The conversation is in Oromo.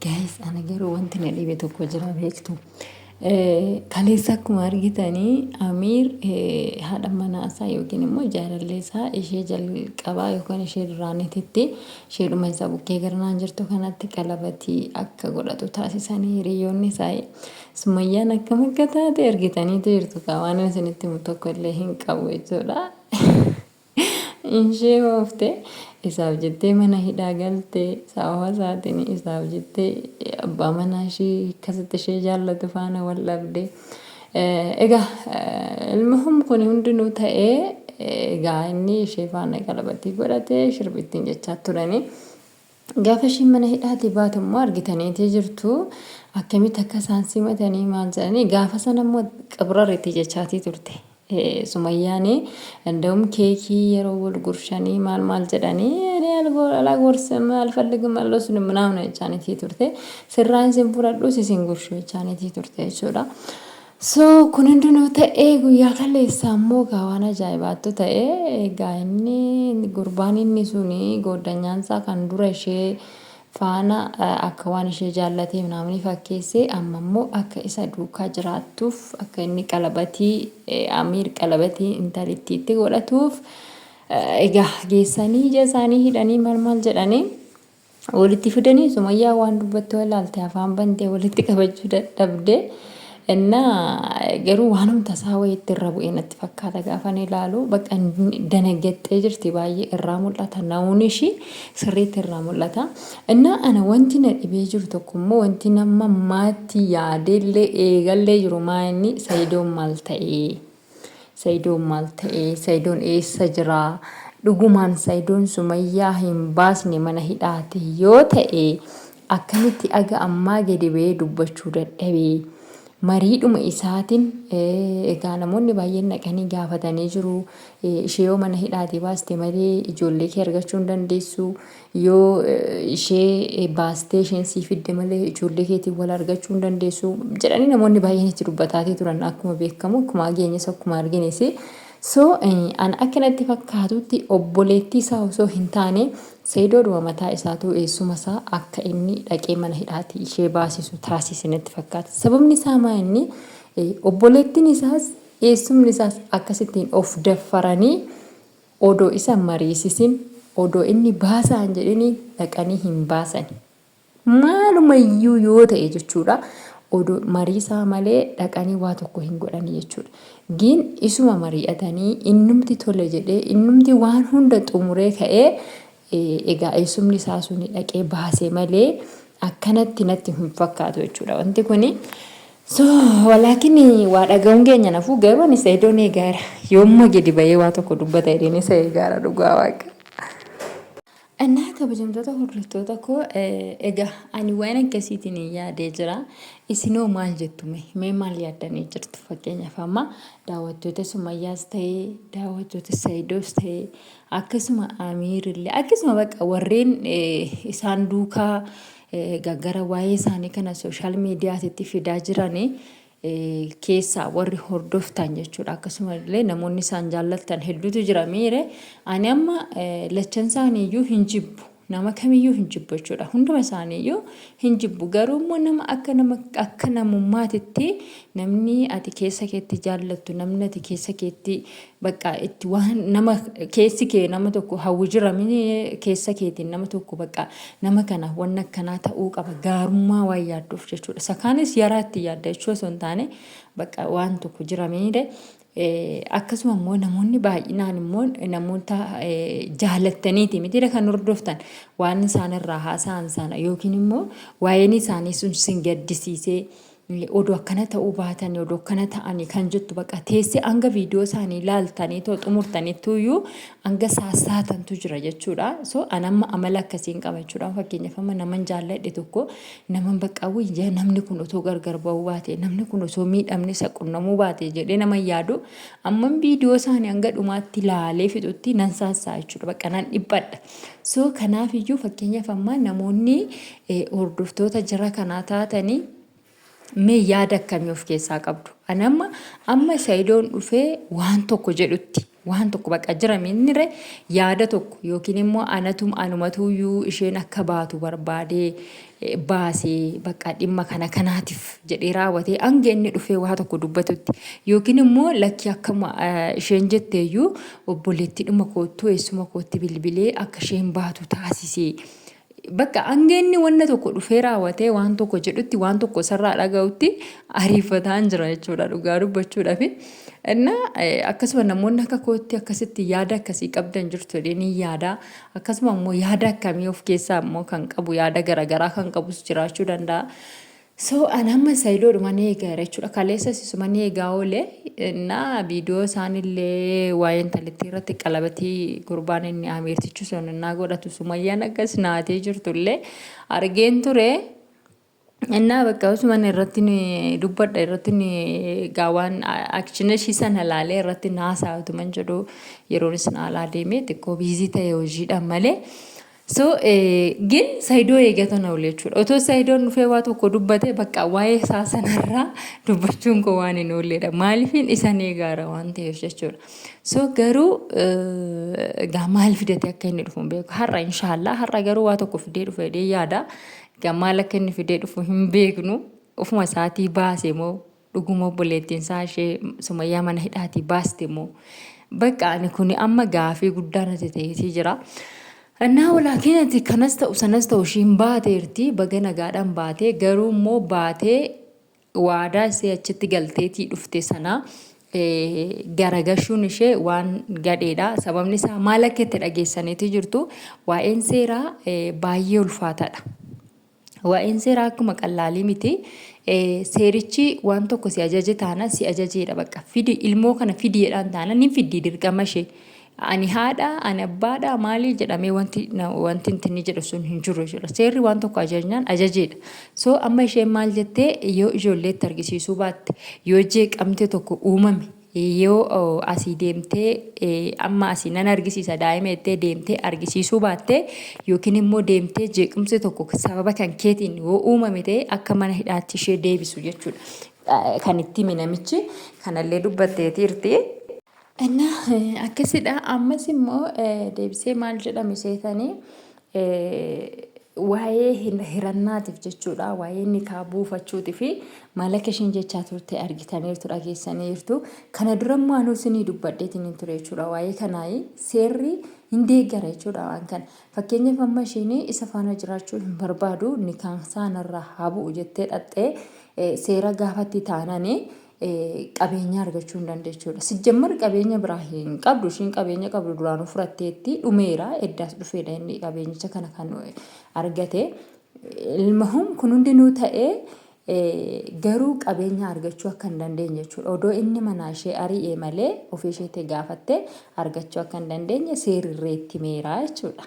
Guys, ana garuu wanti na dhibe tokko jira beektu. Kaleessa akkuma argitanii Amiir haadha manaa isaa yookiin immoo jaalallee isaa ishee jalqabaa yookaan ishee duraaniititti isheedhuma isa bukkee garanaan jirtu kanatti qalabatii akka godhatu taasisanii hiriyoonni isaa. Sumayyaan akkam akka taate argitaniitu jirtu kaa waan isinitti himu tokko illee hin qabu jechuudha. Ishee oofte isaaf jettee mana hidhaa galte sababa isaatiin isaaf jettee abbaa manaa ishii akkasitti ishee jaallatu faana wal dhabde. Egaa ilmihum kun hundinuu ta'ee egaa inni ishee faana qalabatii godhatee shirbittiin jechaa turanii. Gaafa ishiin mana hidhaatii baatu immoo argitaniitii jirtu akkamitti akka isaan simatanii maal jedhanii gaafa sana immoo qibraritti jechaatii turte. Sumayyaan እንደውም keekii yeroo wal gurshanii maal maal jedhanii እኔ አላጎርስም አልፈልግም አልወስድም ምናምን jechaanitii turte. Sirraan isin fudhadhus isin gurshu jechaanitii turte jechuudha. So kun hundinuu ta'ee guyyaa kaleessaa immoo egaa waan ajaa'ibaattu ta'e egaa inni gurbaan inni suni gooddanyaan isaa kan dura ishee faana akka waan ishee jaallatee naamni fakkeessee amma immoo akka isa duukaa jiraattuuf akka inni qalabatii Amiir qalabatii intalittiitti godhatuuf egaa geessanii ija isaanii hidhanii maal maal jedhanii walitti fidanii Sumayyaa waan dubbatte wallaalte afaan bantee walitti qabachuu dadhabde. Innaa garuu waanuma tasaa wayiitti irra bu'ee natti fakkaata gaafan ilaalu bakka danaggattee jirti baay'ee irraa mul'ata na'uun ishii sirriitti irraa mul'ata. Innaa ana wanti na dhibee jiru tokko immoo wanti nama maatti yaadeellee eegallee jiru maa inni Sayidoon maal ta'ee? Sayidoon maal ta'e? Sayidoon eessa jira? Dhugumaan Sayidoon Sumayyaa hin baasne mana hidhaati yoo ta'e akkamitti aga ammaa gadi ba'ee dubbachuu dadhabe? Mariidhuma isaatiin egaa namoonni baay'een dhaqanii gaafatanii jiru. Ishee yoo mana hidhaatii baaste malee ijoollee kee argachuu hin dandeessu. Yoo ishee baastee isheen sii fidde malee ijoollee keetiin wal argachuu hin dandeessu jedhanii namoonni baay'een itti dubbataatii turan akkuma beekamu akkuma dhageenyes akkuma argines. So an akka natti fakkaatutti obboleettii isaa osoo hin taane Sayidoodhuma mataa isaatu eessuma isaa akka inni dhaqee mana hidhaatii ishee baasisu taasise natti fakkaata. Sababni isaa maa inni obboleettiin isaas eessumni isaas akkasittiin of daffaranii odoo isa mariisisin odoo inni baasaa hin jedhini dhaqanii hin baasani. Maalumayyuu yoo ta'e jechuudha odoo mariisaa malee dhaqanii waa tokko hin godhani jechuudha. Gin isuma mari'atanii innumti tole jedhee innumti waan hunda xumuree ka'ee egaa eessumni isaa suni dhaqee baase malee akkanatti natti hin fakkaatu jechuudha wanti kuni. So walaakin waa dhaga'uun keenya nafuu garuu ani Sa'idoon eegaara. Yoomma gadi bahee waa tokko dubbata jedheen isa eegaara dhugaa waaqa. Innaa kabajamtoota hordoftoota koo egaa ani waan akkasiitiin yaadee jira. Isinoo maal jettu mee? Mee maal yaaddanii jirtu? Fakkeenyaaf amma daawwattoota Sumayyaas ta'ee daawwattoota Sa'idoos ta'ee akkasuma Amiirillee akkasuma bakka warreen isaan duukaa gara waa'ee isaanii kana sooshaal miidiyaatitti fidaa jiranii keessaa warri hordoftan jechuudha. Akkasuma illee namoonni isaan jaallattan hedduutu jira miire. Ani amma lachan isaaniiyyuu hin jibbu. Nama kamiyyuu hin jibbu jechuudha. Hunduma isaaniiyyuu hin jibbu. Garuu immoo nama akka nama akka namummaatitti namni ati keessa keetti jaallattu namni ati keessa keetti bakka itti waan nama keessi kee nama tokko hawwu jira mini keessa keetiin nama tokko bakka nama kana wanna akkanaa ta'uu qaba gaarummaa waan yaadduuf jechuudha. Isa kaanis yaraa itti yaadda jechuu osoo hin taane bakka waan tokko jira mini akkasuma immoo namoonni baay'inaan immoo namoota jaalattaniiti miti kan hordoftan waan isaan irraa haasa'an sana yookiin immoo waa'een isaanii sun sin gaddisiisee odoo akkana ta'uu baatanii odoo akkana ta'anii kan jettu bakka teessee hanga viidiyoo isaanii ilaaltanii too xumurtanittuyyuu hanga saassaatantu jira jechuudha. So an amma amala akkasiin qaba jechuudha. Fakkeenyaaf amma naman jaalladhe tokko naman bakka wayya namni kun otoo gargar ba'uu baate namni kun osoo miidhamni isa qunnamuu baate jedhee nama yaadu amman viidiyoo isaanii hanga dhumaatti laalee fixutti nan saassaa jechuudha. Bakka nan dhiphadha. So kanaaf iyyuu fakkeenyaaf amma namoonni hordoftoota jara kanaa taatanii mee yaada akkamii of keessaa qabdu? Ani amma amma Sayidoon dhufee waan tokko jedhutti Waan tokko bakka jira minnire yaada tokko yookiin immoo anatum anumatuyyuu isheen akka baatu barbaadee baasee bakka dhimma kana kanaatiif jedhee raawwatee hanga inni dhufee waa tokko dubbatutti yookiin immoo lakki akkuma isheen jetteeyyuu obboleettiidhuma koottuu eessuma kootti bilbilee akka isheen baatu taasisee bakka hanga inni wanna tokko dhufee raawwatee waan tokko jedhutti waan tokko isarraa dhaga'utti ariifataan jira jechuudha dhugaa dubbachuudhaaf. Innaa akkasuma namoonni akka kootti akkasitti yaada akkasii qabdan jirtu jedhee ni yaada. Akkasuma immoo yaada akkamii of keessaa immoo kan qabu yaada garaagaraa kan qabus jiraachuu danda'a. So an amma Sayidoodhuma ni eegaa jechuudha. Kaleessa isuma ni eegaa oole. Innaa viidiyoo isaanillee waa'ee intalittii irratti qalabatii gurbaan inni Amiirtichi sun innaa godhatu Sumayyaan akkas naatee jirtullee argeen ture. Innaa bakka osuman irratti ni dubbadha irratti ni egaa waan akshina ishii sana laalee irratti naasaatuman jedhu yeroonis naalaa deemee xiqqoo biizii ta'e hojiidhaan malee. So gin Saidoo eegata na oole jechuudha. Otoo Saidoon dhufee waa tokko dubbate bakka waa'ee isaa sanarraa dubbachuun koo waan hin oolledha. Maaliifin isan eegaara waan ta'eef jechuudha. So garuu egaa maal fidate akka inni dhufu hin beeku. Har'a inshaallah har'a garuu waa tokko fidee dhufa jedhee yaada. Egaa maal akka inni fidee dhufu hin beeknu. Ofuma isaatii baase moo Dhuguma obboleettiin isaa ishee Sumayyaa mana hidhaatii baaste moo? Bakka ani kuni amma gaafii guddaa natti ta'eetii jira. Innaa walaakiin ati kanas ta'u sanas ta'u ishiin baateerti baga nagaadhaan baatee garuu immoo baatee waadaa ishee achitti galteetii dhufte sana garagashuun ishee waan gadheedha. Sababni isaa maal akka itti dhageessaniitii jirtu waa'een seeraa baay'ee ulfaataadha. Waa'een seeraa akkuma qallaalii miti. Seerichi waan tokko si ajaje taana si ajajeedha bakka. Fidi ilmoo kana fidi jedhaan taana ni fiddi dirqama ishee. Ani haadha, ani abbaadha maalii jedhamee wanti wanti inni jedhu sun hin jiru jechuudha. Seerri waan tokko ajajnaan ajajeedha. So amma isheen maal jettee yoo ijoolleetti argisiisuu baatte yoo jeeqamte tokko uumame Yoo asii deemtee amma asii nan argisiisa daa'ima jettee deemtee argisiisuu baatte yookiin immoo deemtee jeequmsi tokko sababa kan keetiin yoo uumame ta'e akka mana hidhaatti ishee deebisu jechuudha. Kan itti hime namichi kanallee dubbatteetiirti. Innaa akkasidha. Ammas immoo deebisee maal jedhame seetanii waa'ee hirannaatiif jechuudha waa'ee nikaa buufachuuti fi maal akka isheen jechaa turte argitaniirtu dhageessaniirtu kana dura immoo anuu isinii dubbadheetiin hin ture jechuudha waa'ee kanaayi seerri hin deeggara jechuudha waan kana fakkeenyaaf amma isheen isa faana jiraachuu hin barbaadu nikaan saanarraa haa bu'u jettee dhaxxee seera gaafatti taananii qabeenya argachuu hin dandeechuudha. Sijjammar qabeenya biraa hin qabdu ishiin qabeenya qabdu duraanuu fudhatteetti dhumeera eddaas dhufeedha inni qabeenyicha kana kan argate. Ilmahum kun hundinuu ta'ee garuu qabeenya argachuu akka hin dandeenye jechuudha. Odoo inni manaa ishee ari'ee malee ofii isheetti gaafatte argachuu akka hin dandeenye seerirree itti himeera jechuudha.